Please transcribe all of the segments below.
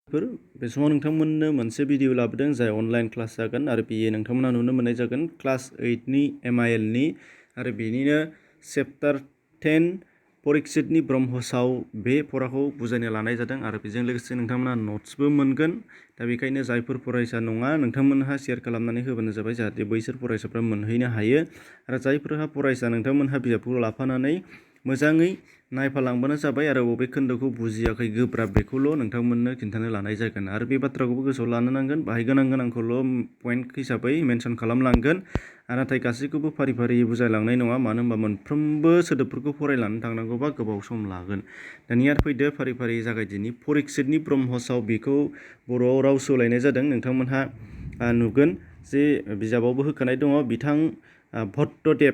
बे समाव नोंथांमोननो मोनसे भिडिअ लाबोदों जाय अनलाइन क्लास जागोन आरो बेयो नोंथांमोना नुनो मोननाय जागोन क्लास 8 नि MIL नि आरो बेनिनो चैप्टार 10 परिक्षितनि ब्रह्मसाव बे फराखौ बुजायनो लानाय जादों आरो बेजों लोगोसे नोंथांमोना नोट्सबो मोनगोन। दा बेखायनो जायफोर फरायसा नङा नोंथांमोनहा शेयार खालामनानै होबानो जाबाय जाहाथे बैसोर फरायसाफ्रा मोनहैनो हायो आरो जायफोरहा फरायसा नोंथांमोनहा बिजाबखौ लाफानानै मोजाङै नायफालांबानो जाबाय आरो बबे खोन्दोखौ बुजियाखै गोब्राब बेखौल' नोंथांमोननो खिन्थानो लानाय जागोन आरो बे बाथ्राखौबो गोसोआव लानो नांगोन बाहाय गोनां गोनांखौल' पइन्ट हिसाबै मेनसन खालामलांगोन नाथाय गासैखौबो फारि फारि बुजायलांनाय नङा मानो होनबा मोनफ्रोमबो सोदोबफोरखौ फरायलांनो थांनांगौबा गोबाव सम लागोन। दानिया फैदो फारि फारि जागायदिनि परिक्षितनि ब्रह्मसाव बेखौ बर'आव राव सोलायनाय जादों नोंथांमोनहा नुगोन जे बिजाबावबो होखानाय दङ बिथां भट्टदेव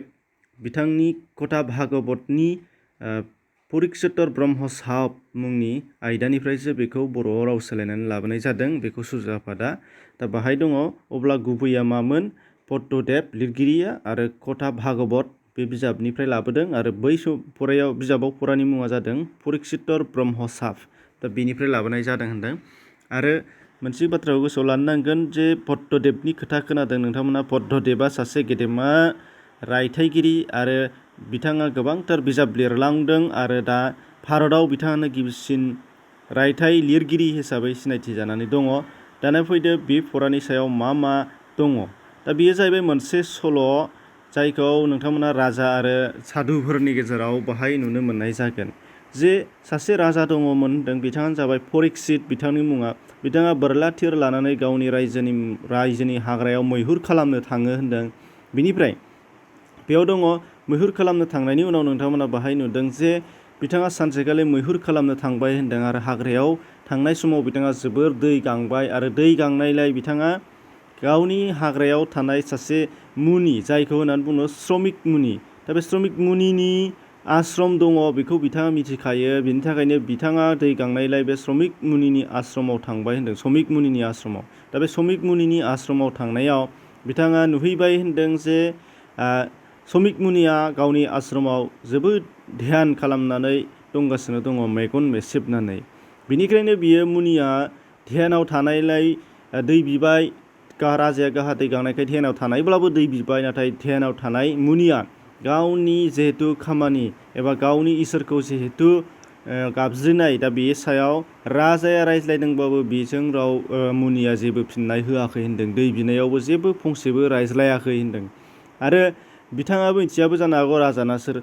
बिथांनि कथा भागवतनि परिक्षितर ब्रह्मसाव मुंनि आयदानिफ्रायसो बेखौ बर'आव राव सोलायनानै लाबोनाय जादों बेखौ सुजुआफादा दा बाहाय दङ अब्ला गुबैया मामोन भट्टदेव लिरगिरिया आरो कथा भागवत बे बिजाबनिफ्राय लाबोदों आरो बै बिजाबाव फरानि मुङा जादों परिक्षितर ब्रह्मसाव दा बेनिफ्राय लाबोनाय जादों होनदों आरो मोनसे बाथ्राखौ गोसोआव लानो नांगोन जे भट्टदेवनि खोथा खोनादों नोंथांमोना भट्टदेवआ सासे गेदेमा रायथाइगिरि आरो बिथाङा गोबांथार बिजाब लिरलांदों आरो दा भारताव बिथाङानो गिबिसिन रायथाइ लिरगिरि हिसाबै सिनायथि जानानै दङ। दाना फैदो बे फरानि सायाव मा मा दङ दा बेयो जाहैबाय मोनसे सल' जायखौ नोंथांमोना राजा आरो साधुफोरनि गेजेराव बाहाय नुनो मोननाय जागोन जे सासे राजा दङमोन होनदों बिथाङानो जाबाय परिक्षित बिथांनि मुङा बिथाङा बोरला थिर लानानै गावनि रायजोनि हाग्रायाव मैहुर खालामनो थाङो होनदों बिनिफ्राय बेयाव दङ मैहुर खालामनो थांनायनि उनाव नोंथांमोना बाहाय नुदों जे बिथाङा सानसेखालि मैहुर खालामनो थांबाय होनदों आरो हाग्रायाव थांनाय समाव बिथाङा जोबोर दै गांबाय आरो दै गांनायलाय बिथाङा गावनि हाग्रायाव थानाय सासे मुनि जायखौ होननानै बुङो श्रमिक मुनि दा बे श्रमिक मुनिनि आश्रम दङ बेखौ बिथाङा मिथिखायो बिनि थाखायनो बिथाङा दै गांनायलाय बे श्रमिक मुनिनि आश्रमाव थांबाय होनदों श्रमिक मुनिनि आश्रमाव दा बे श्रमिक मुनिनि आश्रमाव थांनायाव बिथाङा नुहैबाय होनदों जे श्रमिक मुनिया गावनि आश्रमाव जोबोद ध्यान खालामनानै दंगासिनो दङ मेगन मेसेबनानै बिनिखायनो बियो मुनिया ध्यानाव थानायलाय दै बिबाय राजाया गाहा दै गांनायखाय ध्यानाव थानायब्लाबो दै बिबाय नाथाय ध्यानाव थानाय मुनिया गावनि जिहेतु खामानि एबा गावनि इसोरखौ जिहेतु गाबज्रिनाय दा बे सायाव राजाया रायज्लायदोंबाबो बेजों मुनिया जेबो फिननाय होआखै होनदों दै बिनायावबो जेबो फंसेबो रायज्लायाखै होनदों आरो बिथाङाबो मिथियाबो जानो हागौ राजाना सोर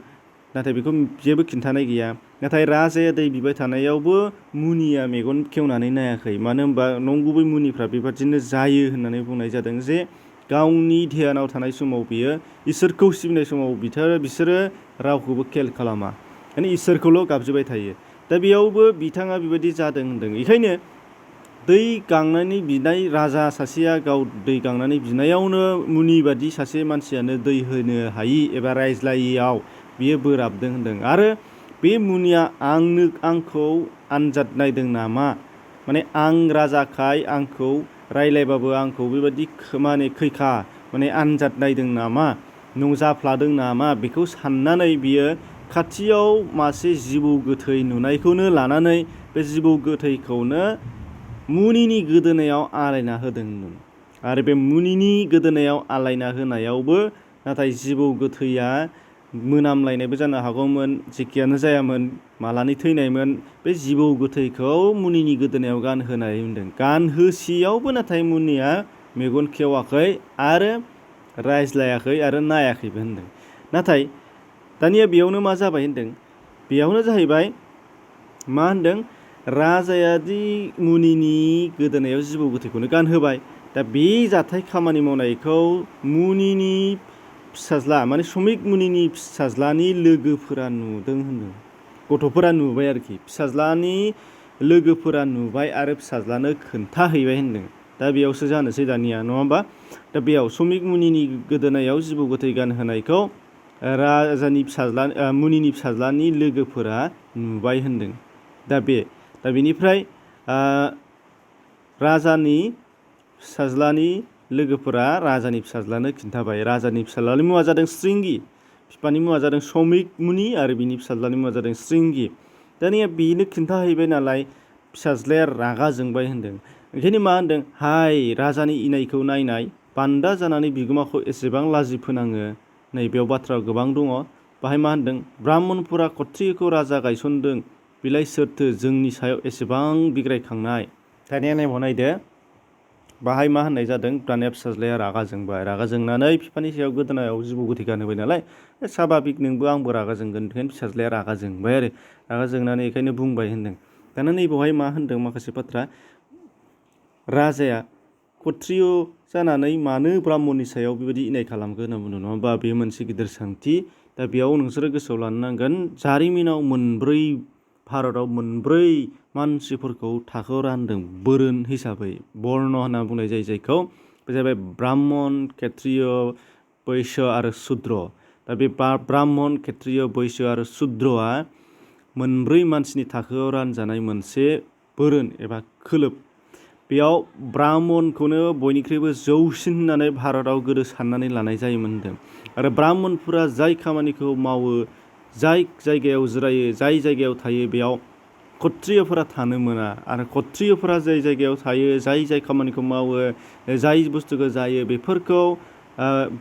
नाथाय बेखौ जेबो खिन्थानाय गैया नाथाय राजाया दै बिबाय थानायावबो मुनिया मेगन खेवनानै नायाखै मानो होनबा नंगुबै मुनिफ्रा बेबादिनो जायो होननानै बुंनाय जादों जे गावनि ध्यानाव थानाय समाव बियो इसोरखौ सिबिनाय समाव बिसोरो रावखौबो खेल खालामा माने इसोरखौल' गाबज्रिबाय थायो दा बेयावबो बिथाङा बेबायदि जादों होनदों बेखायनो दै गांनानै बिनाय राजा सासेया गाव दै गांनानै बिनायावनो मुनि बादि सासे मानसियानो दै होनो हायि एबा रायज्लायियाव बियो बोराबदों होनदों आरो बे मुनिया आंखौ आनजाद नायदों नामा माने आं राजाखाय आंखौ रायलायबाबो आंखौ बेबायदि माने खैखा माने आनजाद नायदों नामा जाफ्लादों नामा बेखौ साननानै बियो खाथियाव मासे जिबौ गोथै नुनायखौनो लानानै बे जिबौ गोथैखौनो मुनिनि गोदोनायाव आलायना होदोंमोन आरो बे मुनिनि गोदोनायाव आलायना होनायावबो नाथाय जिबौ गोथैया मोनामलायनायबो जानो हागौमोन जेखियानो जायामोन मालानि थैनायमोन बे जिबौ गोथैखौ मुनिनि गोदोनायाव गानहोनाय होनदों गानहोसेयावबो नाथाय मुनिया मेगन खेवाखै आरो रायज्लायाखै आरो नायाखैबो होनदों नाथाय दानिया बेयावनो मा जाबाय होनदों बेयावनो जाहैबाय मा होनदों राजाया दि मुनिनि गोदोनायाव जिबौ गोथैखौनो गानहोबाय दा बे जाथाय खामानि मावनायखौ मुनिनि फिसाज्ला माने श्रमिक मुनिनि फिसाज्लानि लोगोफोरा नुदों होनदों गथ'फोरा नुबाय आरोखि फिसाज्लानि लोगोफोरा नुबाय आरो फिसाज्लानो खोन्थाहैबाय होनदों दा बेयावसो जानोसै दानिया नङा होमबा दा बेयाव श्रमिक मुनिनि गोदोनायाव जिबौ गोथै गानहोनायखौ मुनिनि फिसाज्लानि लोगोफोरा नुबाय होनदों दा बेनिफ्राय राजानि फिसाज्लानि लोगोफोरा राजानि फिसाज्लानो खिन्थाबाय राजानि फिसाज्लानि मुङा जादों श्रृंगी बिफानि मुङा जादों श्रमिक मुनि आरो बिनि फिसाज्लानि मुङा जादों श्रृंगी दानिया बेनो खिन्थाहैबाय नालाय फिसाज्लाया रागा जोंबाय होनदों। ओंखायनो मा होनदों, हाय राजानि इनायखौ नायनाय, बान्दा जानानै बिगोमाखौ एसेबां लाजि फोनाङो। नैबेयाव बाथ्रा गोबां दङ। बाहाय मा होनदों, ब्राह्मणफोरा क्षत्रियखौ राजा गायसनदों, बिलाय सोरथो जोंनि सायाव एसेबां बिग्रायखांनाय। दानिया नायबाव नायदो, बाहाय मा होननाय जादों, दानिया फिसाज्लाया रागा जोंबाय। रागा जोंनानै बिफानि सायाव गोदोनायाव जिबौ गोथै गानहोबाय नालाय, साभाबिक नोंबो आंबो रागा जोंगोन। ओंखायनो फिसाज्लाया रागा जोंबाय आरो रागा जोंनानै बेखायनो बुंबाय होनदों। दाना नैबावहाय मा होनदों माखासे बाथ्रा, राजाया क्षत्रिय जानानै मानो ब्राह्मणनि सायाव बेबायदि इनाय खालामगोन होनना बुंदों, नङा होमबा? बे मोनसे गिदिर सोंथि। दा बेयाव नोंसोरो गोसोआव लानो नांगोन, जारिमिनाव भारताव मोनब्रै मानसिफोरखौ थाखोआव रानदों बोरोन हिसाबै, बर्ण होनना बुंनाय जायो जायखौ। बे जाहैबाय ब्राह्मण, क्षत्रिय, बैश्य आरो शुद्र। दा बे ब्राह्मण, क्षत्रिय, बैश्य आरो शुद्रआ मोनब्रै मानसिनि थाखोआव रानजानाय मोनसे बोरोन एबा खोलोब। बेयाव ब्राह्मणखौनो बयनिख्रुइबो जौसिन होननानै भारताव गोदो साननानै लानाय जायोमोन होनदों। आरो ब्राह्मणफोरा जाय खामानिखौ मावो, जाय जायगायाव जिरायो, जाय जायगायाव थायो, बेयाव क्षत्रियफोरा थानो मोना। आरो क्षत्रियफोरा जाय जायगायाव थायो, जाय खामानिखौ मावो, जाय बुस्थुखौ जायो, बेफोरखौ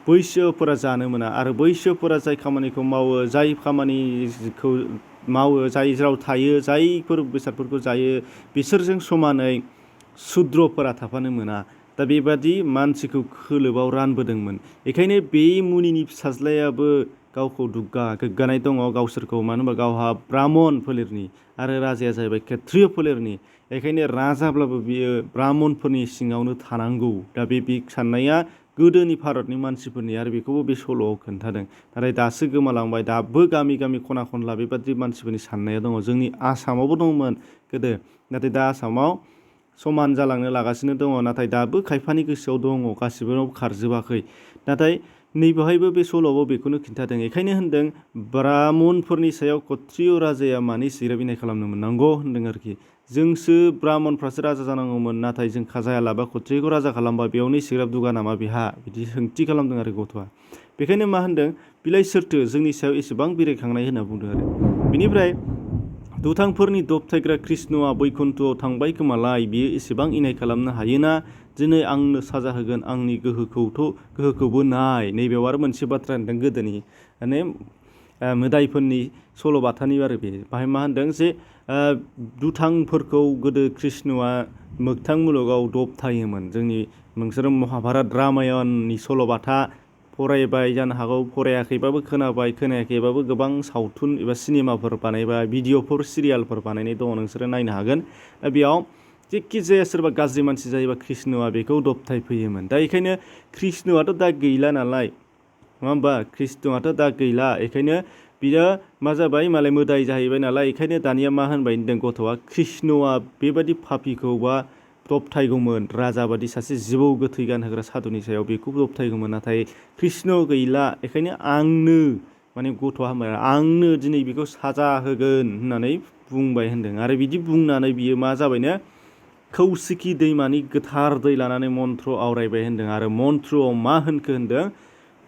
बैश्यफोरा जानो मोना। आरो बैश्यफोरा जाय खामानिखौ मावो, जाय खामानिखौ मावो, जाय जेराव थायो, जायफोर बेसादफोरखौ जायो, बिसोरजों समानै शुद्रफोरा थाफानो मोना। दा बेबादि मानसिखौ खोलोबाव रानबोदोंमोन। बेखायनो बे मुनिनि फिसाज्लायाबो गावखौ गोग्गानाय दङ गावसोरखौ, मानो होनबा गावहा ब्राह्मण फोलेरनि आरो राजाया जाहैबाय क्षत्रिय फोलेरनि। बेखायनो राजाब्लाबो बियो ब्राह्मणफोरनि सिङावनो थानांगौ। दा बे साननाया गोदोनि भारतनि मानसिफोरनि, आरो बेखौबो बे सल'आव खोन्थादों। नाथाय दासो गोमालांबाय। दाबो गामि गामि खना खनला बेबादि मानसिफोरनि साननाया दङ। जोंनि आसामावबो दंमोन गोदो, नाथाय दा आसामाव समान जालांनो लागासिनो दङ। नाथाय दाबो खायफानि गोसोआव दङ, गासिबोनाव खारजोबाखै। नाथाय नैबेवहायबो बे सल'आव बेखौनो खिन्थादों। बेखायनो होनदों, ब्राह्मणफोरनि सायाव क्षत्रिय राजाया मानि सिग्राब इनाय खालामनो मोननांगौ होनदों आरोखि। जोंसो ब्राह्मणफ्रासो राजा जानांगौमोन, नाथाय जों जायालाबा क्षत्रियखौ राजा खालामबा बेयावनो सिग्राब दुगा नामा बेहा, बिदि सोंथि खालामदों आरो गथ'आ। बेखायनो मा होनदों, बिलाय सोरथो जोंनि सायाव एसेबां बिरायखांनाय होनना बुंदों आरो। बेनिफ्राय दुथांफोरनि दबथायग्रा कृष्णआ बैकुन्ठआव थांबाय खोमालाय, बियो एसेबां इनाय खालामनो हायोना? दिनै आंनो साजा होगोन, आंनि गोहोखौबो नाय। नैबेयाव आरो मोनसे बाथ्रा होनदों, गोदोनि माने मोदायफोरनि सल'बाथानि आरो बे। बाहाय मा होनदों जे दुथांफोरखौ गोदो कृष्णआ मोगथां मुलुगाव दबथायोमोन। नोंसोरो महाभारत रामायणनि सल'बाथा फरायबाय जानो हागौ, फरायाखैबाबो खोनाबाय, खोनायाखैबाबो गोबां सावथुन एबा सिनेमाफोर बानायबाय, भिडिअफोर, सिरियालफोर बानायनाय दङ, नोंसोरो नायनो हागोन। दा बेयाव जेखि जाया सोरबा गाज्रि मानसि जायोबा कृष्णआ बेखौ दबथायफैयोमोन। दा बेखायनो कृष्णआथ' दा गैला नालाय, नङा होमबा? कृष्णआथ' दा गैला, बेखायनो बियो मा जाबाय, मालाय मोदाय जाहैबाय नालाय। बेखायनो दानिया मा होनबाय होनदों गथ'आ, कृष्णआ बेबादि पापिखौबा दबथायगौमोन, राजा बादि सासे जिबौ गोथै गानहोग्रा साधुनि सायाव, बेखौ दबथायगौमोन। नाथाय कृष्ण गैला, बेखायनो आंनो, माने गथ'आ होनबाय, आंनो दिनै बेखौ साजा होगोन होननानै बुंबाय होनदों। आरो बिदि बुंनानै बियो मा जाबायनो, कौशिकि दैमानि गोथार दै लानानै मन्त्र आवरायबाय होनदों। आरो मन्त्रआव मा होनखो होनदों,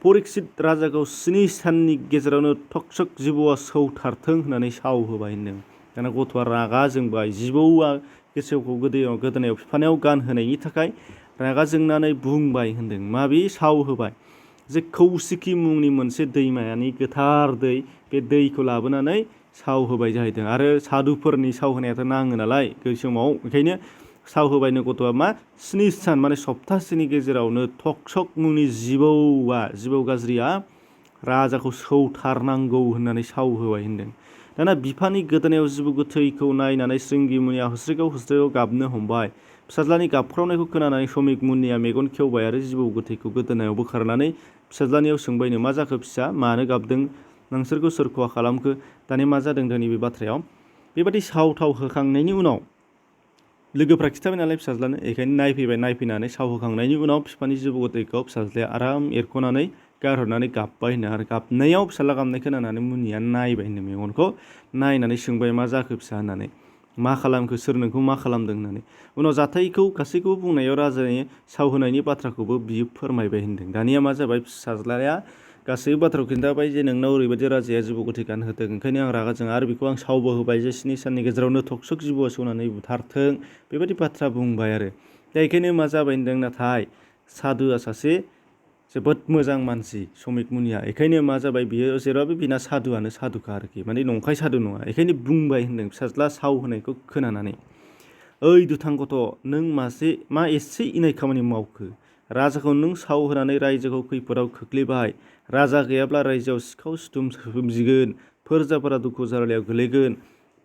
परिक्षित राजाखौ 7 साननि गेजेरावनो थकसक जिबौआ सौथारथों होननानै साव होबाय होनदों। दाना गथ'आ रागा जोंबाय। जिबौआ गोसोखौ गोदोनायाव बिफानायाव गानहोनायनि थाखाय रागा जोंनानै बुंबाय होनदों, माबि साव होबाय, जे कौशिकि मुंनि मोनसे दैमानि गोथार दै, बे दैखौ लाबोनानै साव होबाय जाहैदों। आरो साधुफोरनि साव होनायाथ' नाङो नालाय बै समाव, बेखायनो साव होबायनो गथ'आ। मा 7 सान माने सप्तासेनि गेजेरावनो थकसक मुंनि जिबौ गाज्रिया राजाखौ सौथारनांगौ होननानै साव होबाय होनदों। दाना बिफानि गोदोनायाव जिबौ गोथैखौ नायनानै श्रृंगी मुनिया होस्रिगाव गाबनो हमबाय। फिसाज्लानि गाबख्रावनायखौ खोनानानै समिक मुनिया मेगन खेवबाय आरो जिबौ गोथैखौ गोदोनायाव बोखारनानै फिसाज्लानियाव सोंबायनो, मा जाखो फिसा, मानो गाबदों, नोंसोरखौ सोर खहा खालामखो? दानिया मा जादों नैबे बाथ्रायाव, बेबादि साव थाव होखांनायनि उनाव लोगोफ्रा खिथाबाय नालाय फिसाज्लानो, बेखायनो नायफैबाय। नायफैनानै साव होखांनायनि उनाव बिफानि जिबौ गोथैखौ फिसाज्लाया आराम एरख'नानै गारहरनानै गाबबाय होनदों। आरो गाबनायाव, फिसाज्ला गाबनाय खोनानानै मुनिया नायबाय होनदों मेगनखौ, नायनानै सोंबाय, मा जाखो फिसा होननानै, मा खालामखो, सोर नोंखौ मा खालामदों होननानै। उनाव जाथायखौ गासैखौबो बुंनायाव राजानि साव होनायनि बाथ्राखौबो बियो फोरमायबाय होनदों। दानिया मा जाबाय, फिसाज्लाया गासैबो बाथ्राखौ खिन्थाबाय जे नोंनाव ओरैबायदि राजाया जिबौ गोथै गानहोदों, ओंखायनो आं रागा जोङा आरो बेखौ आं सावबो होबाय जे 7 साननि गेजेरावनो थकसक जिबौआ सौनानै बुथारथों, बेबायदि बाथ्रा बुंबाय आरो। दा बेखायनो मा जाबाय होनदों, नाथाय सादुआ सासे जोबोद मोजां मानसि समिक मुनिया, बेखायनो मा जाबाय बियो जेरावबो बिना सादुआनो सादुखा आरोखि, माने नंखाय सादु नङा, बेखायनो बुंबाय होनदों फिसाज्ला साव होनायखौ खोनानानै, ओइ दुथां गथ', नों मा एसे इनाय खामानि मावखो? राजाखौ नों साव होनानै रायजोखौ खैफोदाव खोख्लैबाय। राजा गैयाब्ला रायजोआव सिखाव सिथुम सोमजिगोन, फोरजाफोरा दुखु जारलायाव गोलैगोन।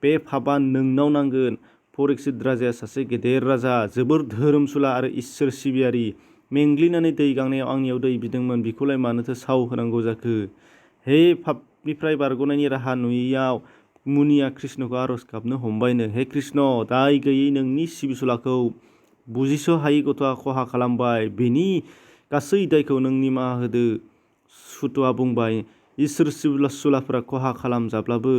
बे फाबा नोंनाव नांगोन। परिक्षित राजाया सासे गेदेर राजा, जोबोर धोरोमसुला आरो इसोर सिबियारि। मेंग्लिनानै दै गांनायाव आंनियाव दै बिदोंमोन, बिखौलाय मानोथो साव होनांगौ जाखो? हे फाबनिफ्राय बारग'नायनि राहा नुयैयाव मुनिया कृष्णखौ आरज गाबनो हमबायनो, हे कृष्ण, दाय गैयै नोंनि सिबिसुलाखौ बुजिस' हायै गथ'आ खहा खालामबाय, बेनि गासै दायखौ नों निमाहा होदो। सुतआ बुंबाय, इसोर सिबिसुलाफोरा खहा खालामजाब्लाबो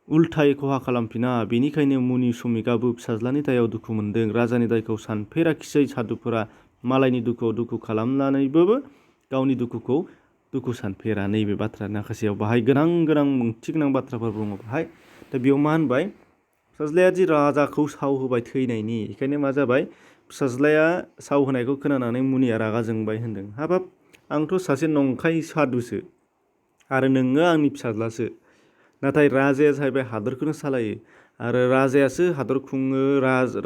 उल्थायै खहा खालामफिना, बेनिखायनो मुनि समिकाबो फिसाज्लानि दायाव दुखु मोनदों। राजानि दायखौ सानफेराखिसै सादुफोरा, मालायनि दुखुआव दुखु खालामनानैबो गावनि दुखुखौ दुखु सानफेरा। नैबे बाथ्रा माखासेयाव बाहाय गोनां ओंथि गोनां बाथ्राफोर बुङो बाहाय। दा बेयाव मा होनबाय, फिसाज्लाया दि राजाखौ साव होबाय थैनायनि, बेखायनो मा जाबाय, फिसाज्लाया साव होनायखौ खोनानानै मुनिया रागा जोंबाय होनदों। हाबाब, आंथ' सासे नंखाय सादुसो आरो नोङो आंनि फिसाज्लासो, नाथाय राजाया जाहैबाय हादरखौनो सालायो आरो राजायासो हादर खुङो,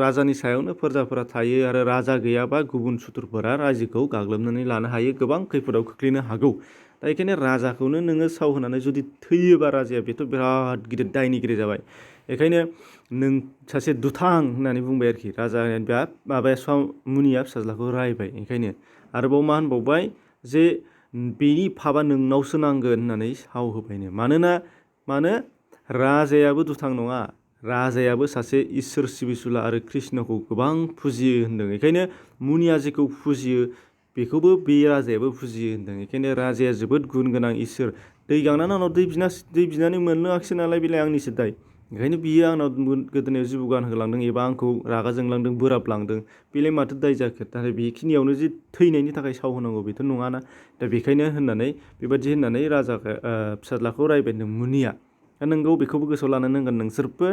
राजानि सायावनो फोरजाफोरा थायो आरो राजा गैयाबा गुबुन सुथुरफोरा रायजोखौ गाग्लोबनानै लानो हायो, गोबां खैफोदाव खोख्लैनो हागौ। दा बेखायनो राजाखौनो नोङो साव होनानै जुदि थैयोबा राजाया, बेथ' बिराद गिदिर दायनिगिरि जाबाय। बेखायनो नों सासे दुथां होननानै बुंबाय आरोखि राजाया, मुनिया फिसाज्लाखौ रायबाय। ओंखायनो आरोबाव मा होनबावबाय, जे बेनि फाबा नोंनावसो नांगोन होननानै साव होबायनो। मानो राजायाबो दुथां नङा, राजायाबो सासे इसोर सिबिसुला आरो कृष्णखौ गोबां फुजियो होनदों। बेखायनो मुनिया जेखौ फुजियो बेखौबो बे राजायाबो फुजियो होनदों। बेखायनो राजाया जोबोद गुन गोनां इसोर। दै गांनानै आंनाव दै बिनानै मोनलोङाखिसै नालाय, बेलाय आंनिसो दाय। ओंखायनो बियो आंनाव गोदोनायाव जिबौ गानहोलांदों एबा आंखौ रागा जोंलांदों, बोराबलांदों, बेलाय माथो दाय जाखो? नाथाय बेखिनियावनो जे थैनायनि थाखाय साव होनांगौ बेथ' नङाना। दा बेखायनो होननानै बेबायदि होननानै फिसाज्लाखौ रायबाय होनदों मुनिया। दा नोंगौ, बेखौबो गोसोआव लानो नांगोन, नोंसोरबो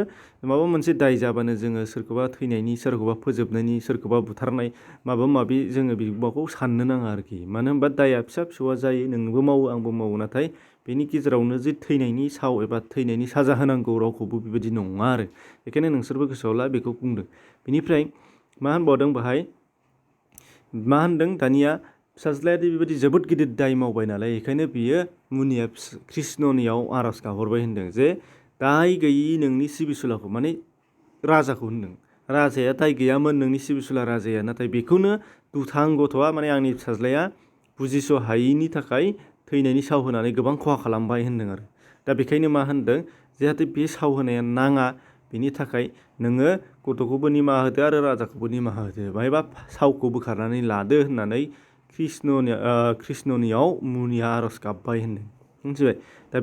माबा मोनसे दाय जाबानो जोङो सोरखौबा थैनायनि, सोरखौबा फोजोबनायनि, सोरखौबा बुथारनाय माबा माबि जोङो बेखौ साननो नाङा आरोखि। मानो होनबा दाया फिसा फिसौआ जायो, नोंबो मावो आंबो मावो, नाथाय बेनि गेजेरावनो जे थैनायनि साव एबा थैनायनि साजा होनांगौ रावखौबो बेबायदि नङा आरो। बेखायनो नोंसोरबो गोसोआव ला, बेखौ बुंदों। बेनिफ्राय मा होनबावदों बाहाय, मा होनदों दानिया, फिसाज्लायादि बेबायदि जोबोद गिदिर दाय मावबाय नालाय, बेखायनो बियो मुनिया कृष्णनियाव आरज गाबहरबाय होनदों जे दाय गैयि नोंनि सिबिसुलाखौ, माने राजाखौ होनदों, राजाया दाय गैयामोन नोंनि सिबिसुला राजाया, नाथाय बेखौनो दुथां गथ'आ, माने आंनि फिसाज्लाया बुजिस' हायैनि थाखाय थैनायनि साव होनानै गोबां खहा खालामबाय होनदों आरो। दा बेखायनो मा होनदों, जाहाथे बे साव होनाया नाङा, बेनि थाखाय नोङो गथ'खौबो निमाहा होदो आरो राजाखौबो निमाहा होदो, बाहायबा सावखौ बोखारनानै लादो होननानै कृष्णनियाव मुनिया आरज गाबबाय होनदों। मिथिबाय? दा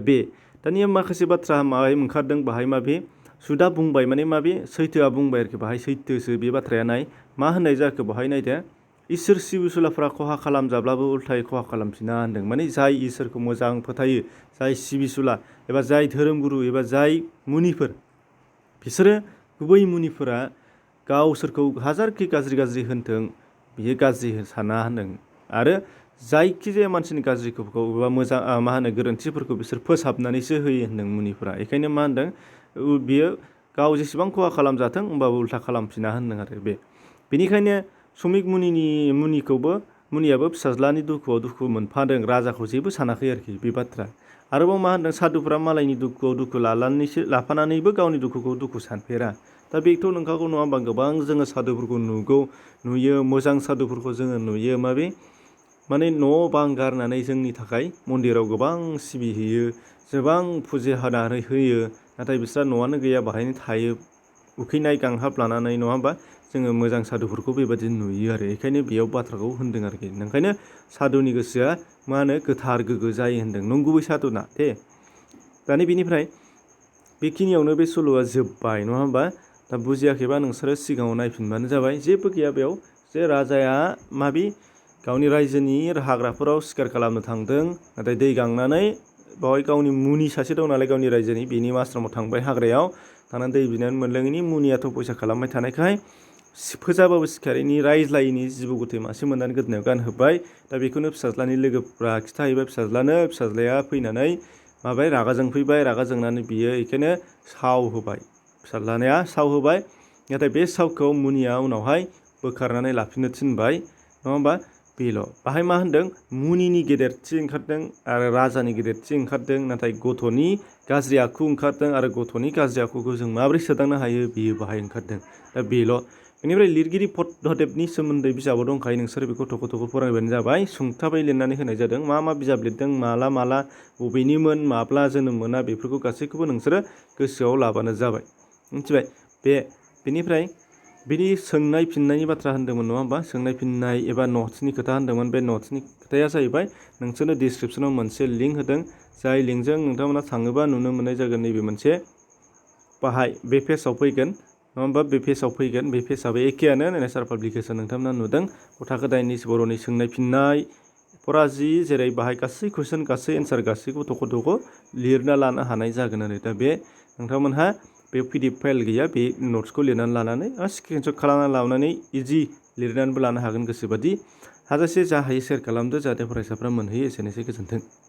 दानिया माखासे बाथ्रा ओंखारदों बाहाय, माबे सुदा बुंबाय, माने माबे सैथोआ बुंबाय आरोखि, बाहाय सैथोसो बे बाथ्राया। नाय मा होननाय जाखो बाहाय, नायदो, इसोर सिबिसुलाफ्रा खहा खालामजाब्लाबो उल्थायै खहा खालामफिना होनदों। माने जाय इसोरखौ मोजां फोथायो, जाय सिबिसुला एबा जाय धोरोमगुरु एबा जाय मुनिफोर, बिसोरो गुबै मुनिफोरा गावसोरखौ हाजारखि गाज्रि होनथों, बियो गाज्रि साना होनदों। आरो जायखिजाया मानसिनि गाज्रिखौ एबा मोजां गोरोन्थिफोरखौ बिसोर फोसाबनानैसो होयो होनदों मुनिफोरा। बेखायनो मा होनदों, बियो गाव जेसेबां खहा खालामजाथों होमबाबो उल्था खालामफिना होनदों आरो। बेनिखायनो समिक मुनियाबो फिसाज्लानि दुखुआव दुखु मोनफादों, राजाखौ जेबो सानाखै आरोखि, बे बाथ्रा। आरोबाव मा होनदों, सादुफोरा मालायनि दुखुआव दुखु लाफानानैबो गावनि दुखुखौ दुखु सानफेरा। दा बेथ' नंखागौ नङा होमबा? गोबां जोङो सादुफोरखौ नुयो, मोजां सादुफोरखौ जोङो नुयो, माने न' बां गारनानै जोंनि थाखाय मन्दिराव गोबां सिबिहैयो, गोबां फुजा होनानै होयो, नाथाय बिस्रा न'आनो गैया, बाहायनो थायो, उखैनाय गांहाब लानानै, नङा होमबा? जोङो मोजां सादुफोरखौ बेबायदि नुयो आरो। बेखायनो बेयाव बाथ्राखौ होनदों आरोखि। ओंखायनो सादुनि गोसोआ गोथार गोग्गो जायो होनदों, नंगुबै सादुना दे। दानि बेनिफ्राय बेखिनियावनो बे सल'आ जोब्बाय, नङा होमबा? दा बुजियाखैबा नोंसोरो सिगाङाव नायफिनबानो जाबाय, जेबो गैया बेयाव। जे राजाया गावनि रायजोनि हाग्राफोराव सिखार खालामनो थांदों, नाथाय दै गांनानै बावहाय गावनि मुनि सासे दं नालाय गावनि रायजोनि, बेनि आश्रमाव थांबाय हाग्रायाव थांनानै दै बिनानै मोनलोङैनि मुनियाथ' फैसा खालामबाय थानायखाय फोजाबाबो सिखारैनि रायज्लायैनि जिबौ गोथै मासे मोननानै गोदोनायाव गानहोबाय। दा बेखौनो फिसाज्लानि लोगोफ्रा खिथाहैबाय फिसाज्लानो, फिसाज्लाया फैनानै माबाय रागा जोंफैबाय, रागा जोंनानै बियो बेखायनो साव होबाय, फिसाज्लाया साव होबाय। नाथाय बे सावखौ मुनिया उनावहाय बोखारनानै लाफिननो थिनबाय, नङा होमबा? बेल'। बाहाय मा होनदों? मुनिनि गेदेरथि ओंखारदों आरो राजानि गेदेरथि ओंखारदों, नाथाय गथ'नि गाज्रि आखु ओंखारदों आरो गथ'नि गाज्रि आखुखौ जों माबोरै सोदांनो हायो बेयो बाहाय ओंखारदों। दा बेल'। बेनिफ्राय लिरगिरि भददेबनि सोमोन्दै बिजाबाव दंखायो, नोंसोर बेखौ थख' थख' फरायबानो जाबाय। सुंथाबै लिरनानै होनाय जादों, मा मा बिजाब लिरदों, माला बबेनिमोन, माब्ला जोनोम मोना, बेफोरखौ गासैखौबो नोंसोरो गोसोआव लाबानो जाबाय। मिथिबाय? बेनिफ्राय बिनि सोंनाय फिननायनि बाथ्रा होनदोंमोन, नङा होमबा? सोंनाय फिननाय एबा नट्सनि खोथा होनदोंमोन। बे नट्सनि खोथाया जाहैबाय नोंसोरनो डिसक्रिपसनाव मोनसे लिंक होदों, जाय लिंकजों नोंथांमोना थाङोबा नुनो मोननाय जागोन नैबे मोनसे बाहाय बे पेजाव फैगोन, नङा होमबा? बे पेजाव फैगोन, बे पेजाबो एखेयानो, नेचार पाब्लिकेसन नोंथांमोना नुदों। गथा गोदायनि बर'नि सोंनाय फिननाय फराजि, जेरै बाहाय गासै कुइसन, गासै एन्सार गासैखौबो थख' थख' लिरना लानो हानाय जागोन आरो। दा बे नोंथांमोनहा बे PDF फाइल गैया, बे नट्सखौ लिरनानै लानानै स्क्रिनशट खालामनानै लानानै इजि लिरनानैबो लानो हागोन गोसोबादि। हाजासे जा हायो सेयार खालामदो, जाहाथे फरायसाफ्रा मोनहैयो। एसेनोसै, गोजोन्थों।